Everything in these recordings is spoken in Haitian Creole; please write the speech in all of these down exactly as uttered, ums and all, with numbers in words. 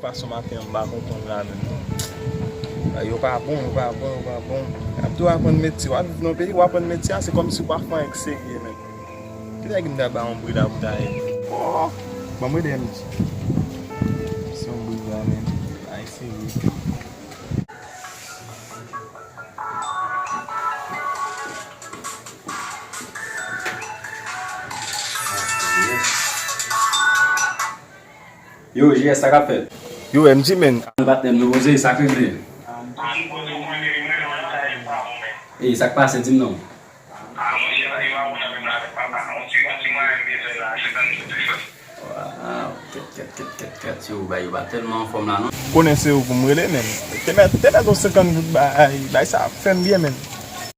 Fason maten an, m pa konprann la menm non. Bagay yo pa bon, yo pa bon, yo pa bon. Y ap di w aprann metye, w ap viv nan peyi, w aprann metye a, se kòmsi w pa fè anyen k serye menm. Kilè ki m ta ba yon brida pou ta ye? Oh! Ban m rele M J. Se yon brida menm. Ay, serye. Yo, J S, sa k ap fèt? Yo, M J, man. Nou patnè m, nou poze, sa k regle? Ey, sa k pase, di m non. Waw, kèt, kèt, kèt, kèt, kèt, yo, bagay yo pa tèlman anfòm la, non. Konnen se ou pou m rele, man. Te mèt, te mèt yon senkant goud bay, bay sa ap fè m byen, man.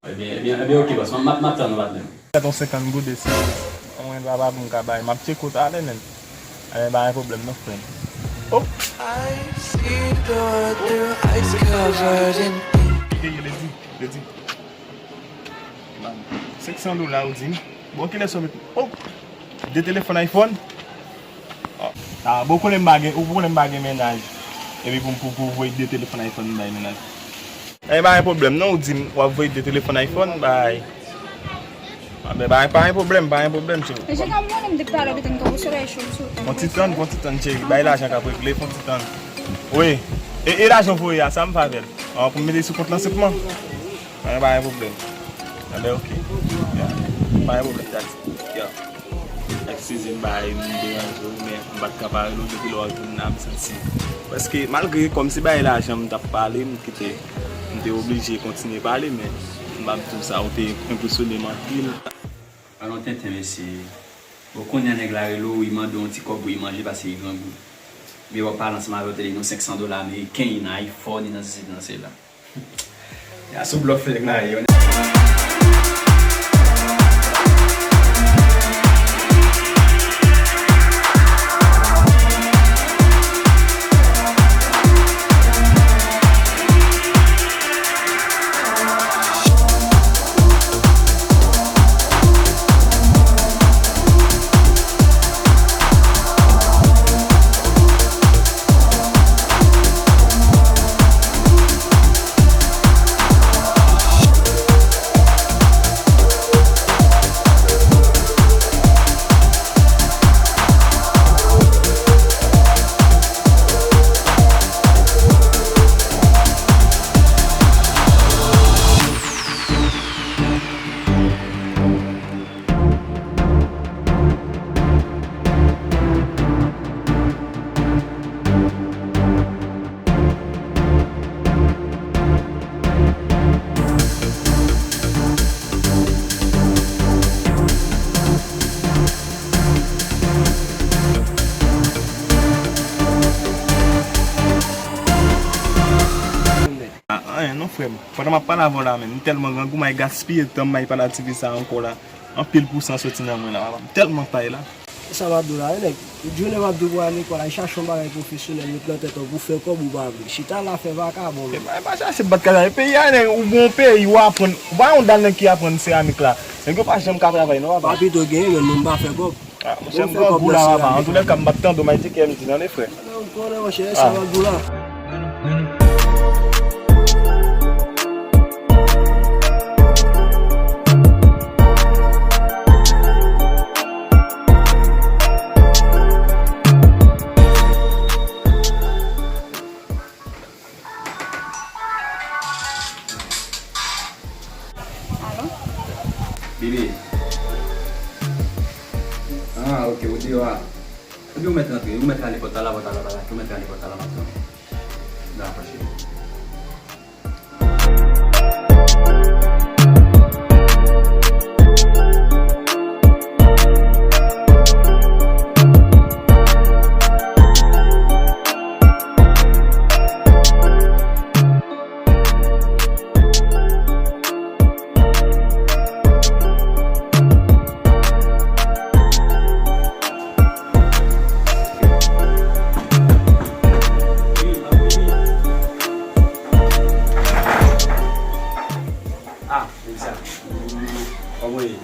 Ebyen, ebyen, ebyen, oke, bòs, m ap, m ap tann ou, patnè m. Mèt yon senkant goud e se mwen papa pou m ka bay. M ap tcheke w talè, man. Ebyen, pa gen pwoblèm non, frè m. Oh! Ice covered in ink. Ledi, ledi. Senk san dola ou di m. Bon, kilè sa w met? Oh! De telefòn iPhone? Oh. Ah, bon, ou konnen m pa gen, ou konnen m pa gen mennaj. Epi pou, pou, pou voye de telefòn iPhone m bay mennaj. Ebyen, pa gen pwoblèm non, ou di m w ap voye de telefòn iPhone bay. Anben, pa, pa gen pwoblèm, pa gen pwoblèm, cheri. Mesye, sa m konnen m te pale, ou te tann kanpe solèy cho m soti. Fon ti tann, fon ti tann, cheri. Bay lajan k ap regle, fon ti tann. Wi. E, e lajan w voye a, sa m fè avè l? An, pou m mete sou kont lan senpman? Anben, pa gen pwoblèm. Anben, oke. Ya. Pa gen pwoblèm, daddy. Ya. Eskize m, bay, m deranje w, men m pa t ka pa rele w depi lè w al vin la, m santi. Paske, malgre kòmsi bay lajan m t ap pale, m kite, m te oblije kontinye pale, men m p ap di w sa, ou te enpresyone m anpil. Alon tenten, mesye. Bon, kounye a nèg la rele w, li mande w yon ti kòb pou li manje paske li grangou. Men w ap pale ansanm avè w, tande nou senk san dola ameriken, li nan iPhone, li nan sesi, li nan sela. Ya sou blòf nèg la ye. A, anyen non, frè m. Pandan m ap pale avè w la menm, m tèlman grangou, m al gaspiye tan m al pale ak tifi sa a ankò la. Anpil pousan soti nan mwen la, papa. M tèlman tay la. E sa m ap di w la, wi, nèg. Jounen m ap di w pou al lekòl, al chache yon bagay pwofesyonèl, met nan tèt ou pou fè kòb ou pa vle. Chita la fè vakabon. E pa, e pa chache bat kaka. E peyi a, nèg, ou bon peyi, ou aprann. Ou pa yon dam nèg ki aprann seramik la. Nèg yo pa janm ka travay, non, papa. Pa pito genyen, men moun pa fè kòb. Ah, monchè, m grangou la, papa. Antoulèka, m p ap tande w, m al tcheke M J nan, le frè. Ou konnen, monchè, sa m ap di w la. Alo? Bibi. Ah, ok, ou deyò a. Ebyen, ou mèt rantre, ou mèt rale pòt la, la, pòt la, la, la, ou mèt rale pòt la, la, m ap tann ou. Dakò, cheri. Ah, men sa. Kòman w ye?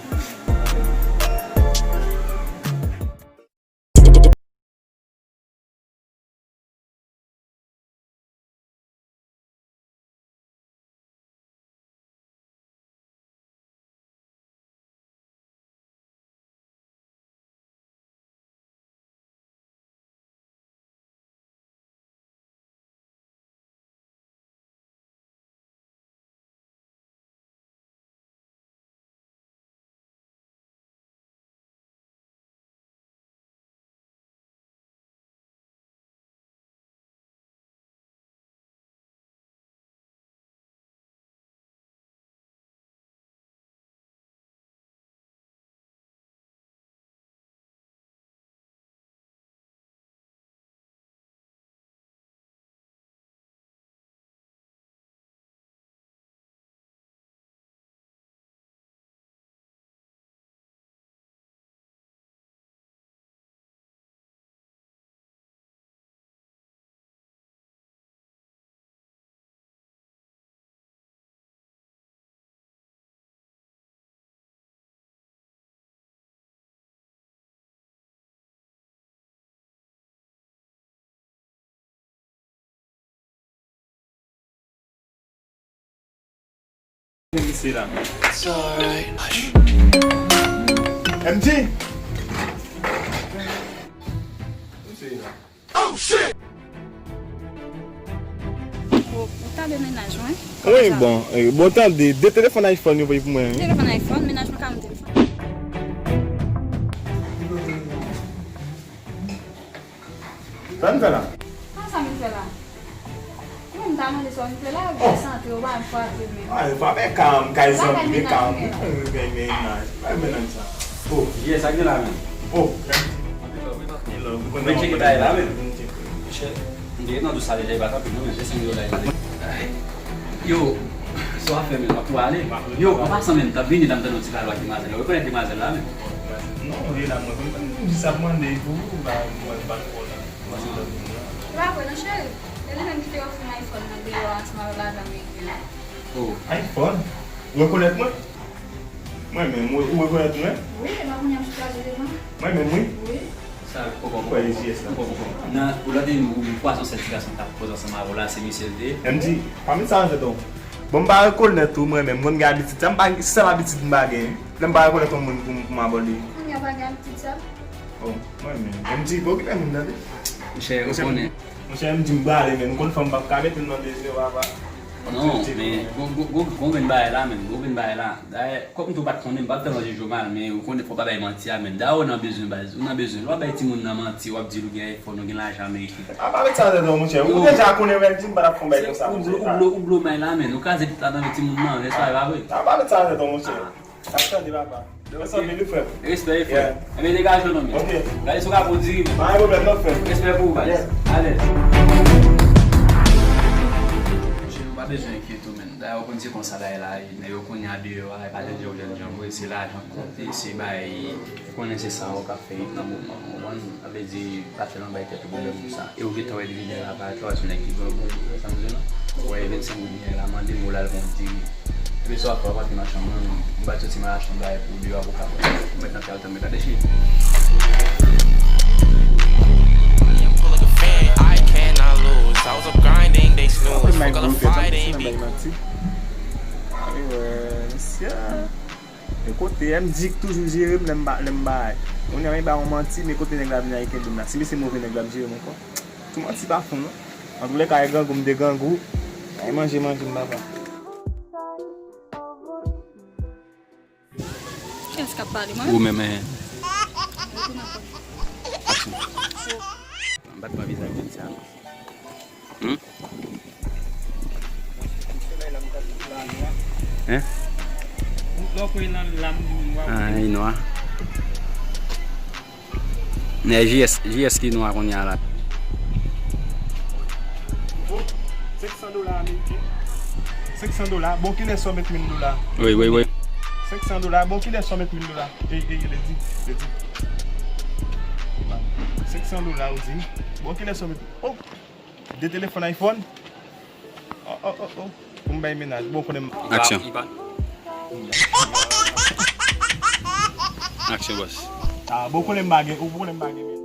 Misye la. It's alright. Hush. M G! Misye la. Ou, ou tande mennaj mwen? Wi, bon, eh, bon, tande, de telefòn iPhone yo voye pou mwen, wi. Telefòn iPhone, mennaj mwen ka yon telefòn. Sa n fè la? Sa sa m fè la? Mwen m ta mande sa w vin fè la, ou vin santre, ou pa menm frape menm. Ah, frape ka, m kay zanmi, men ka, m kay mennaj. Kay mennaj sa. Oh, yes, sa gen la menm. Oh, men tcheke bagay la menm. Michel, m te nan dous sa deja, e pa kanpe non, men desann yo la. Yo, sa w ap fè menm, w ap tou ale? Yo, an pasan menm, t ap vini la, m tande yon ti pale ak demwazèl la. Ou rekonèt demwazèl la menm? Non, li la, mwen, mwen, mwen, m di sa pou mande pou ou, ba, mwen, m pa t kwè w la. Mwen, se lòt moun la. Se pa vre non, cheri. Se li menm ki te ofri m iPhone nan deyò ansanm avèk lajan ameriken an. Oh. iPhone? Ou rekonèt mwen? Mwen menm, ou, ou rekonèt mwen? Wi, e pa kounye a m chita jere mwen. Mwen menm, wi. Wi. Sa, poko, poko, poko, poko. Nan, ou lòt ou, ou kwaze yon sèl ti gason k t ap koze ansanm avè w la, se misye l te ye. M di, pa met sa nan tèt ou. Bon, m pa rekonèt ou mwen menm, mwen gen abitid sa, m pa, sèl abitid m pa gen. Lè m pa rekonèt yon moun pou, pou m abòne. Kounye a pa gen abitid sa? Oh, mwen menm. M di, pa okipe moun nan, tande. Monchè, ou konnen. Monchè, m di m prale, men m konn fanm p ap ka mete m nan bezwen, papa. Non, men, gon, gon, gon, gon grenn bagay la, men, gon grenn bagay la. Dayè, kòm tou w pa t konnen, m p ap fè manje Jomal, men ou konnen fò w pa bay manti a, men. Dayè, ou nan bezwen, baz. Ou nan bezwen. Lè w ap bay timoun nan manti, w ap di l ou gen iPhone, ou gen lajan ameriken. A, pa met sa nan tèt ou, monchè. Ou deja konnen, men, di m pa t ap fè yon bagay konsa, monchè. Ou blo, ou blo, ou blo may la, men. Ou kraze tout ladan men timoun nan, nèspa, e pa vre? A, pa met sa nan tèt ou, monchè. Sa k tande, papa. Respè, wi, frè m. Respè, wi, frè m. Ebyen, degaje w non, men. Ok. Gade si w ka pwodui, men. Pa gen pwoblèm non, frè m. Respè pou ou, baz. Alèz. Monchè, ou pa bezwen enkyete w, men. Dayè, ou konn se konsa bagay la ye. Nèg yo kounye a deyò a, e pa jènjan ou jènjan vre, se lajan k konte, se bay, ou konnen se sa ou ka fè nan moman, ou konprann? Sa vle di, pa fè nan bay tèt ou pwoblèm pou sa. E ou gentan wè dividend la pa twa sou nèg ki grangou, ou wè sa m di w lan? Ou wè vennsenk goud dividend la, mande m ou l al pran yon diri. Epi sa w ap fè, w ap antre nan chanm mwen, m bat yon ti malachanm bagay pou ou deyò a pou w ka pran. Ou mèt antre al tanmen, gade cheri. Apre m bay gwo tèt, sa m pase nan bay manti. Anyway, mesye. E kote M D toujou jere m lè m ba, lè m bay. Kounye a, m ba yon manti, men kote nèg la vin al kenbe m la. Si mesye move nèg la ap jere m ankò. Tou manti pa fon, non. Antoulèka, e grangou m te grangou. E manje, manje m papa. Kiyès k ap pale, mwen menm? Ou menm, eh. Aksyon. M pa t pran vizaj moun sa, non. Hmm? Hein? Ah, li nwa. Nè J S, J S ki nwa kounye a la. Senk san dola ameriken. Senk san dola. Bon, kilè sa w met mil dola? Wi, wi, wi. Senk san dola. Bon, kilè sa w met mil dola? Ey, ey, ledi, ledi. Senk san dola, ou di. Bon, kilè sa w met? Oh! De telefòn iPhone. Oh, oh, oh, oh. Pou m bay mennaj. Bon, konnen m. Aksyon. Aksyon, bòs. Ah, bon, konnen m pa gen, ou konnen m pa gen.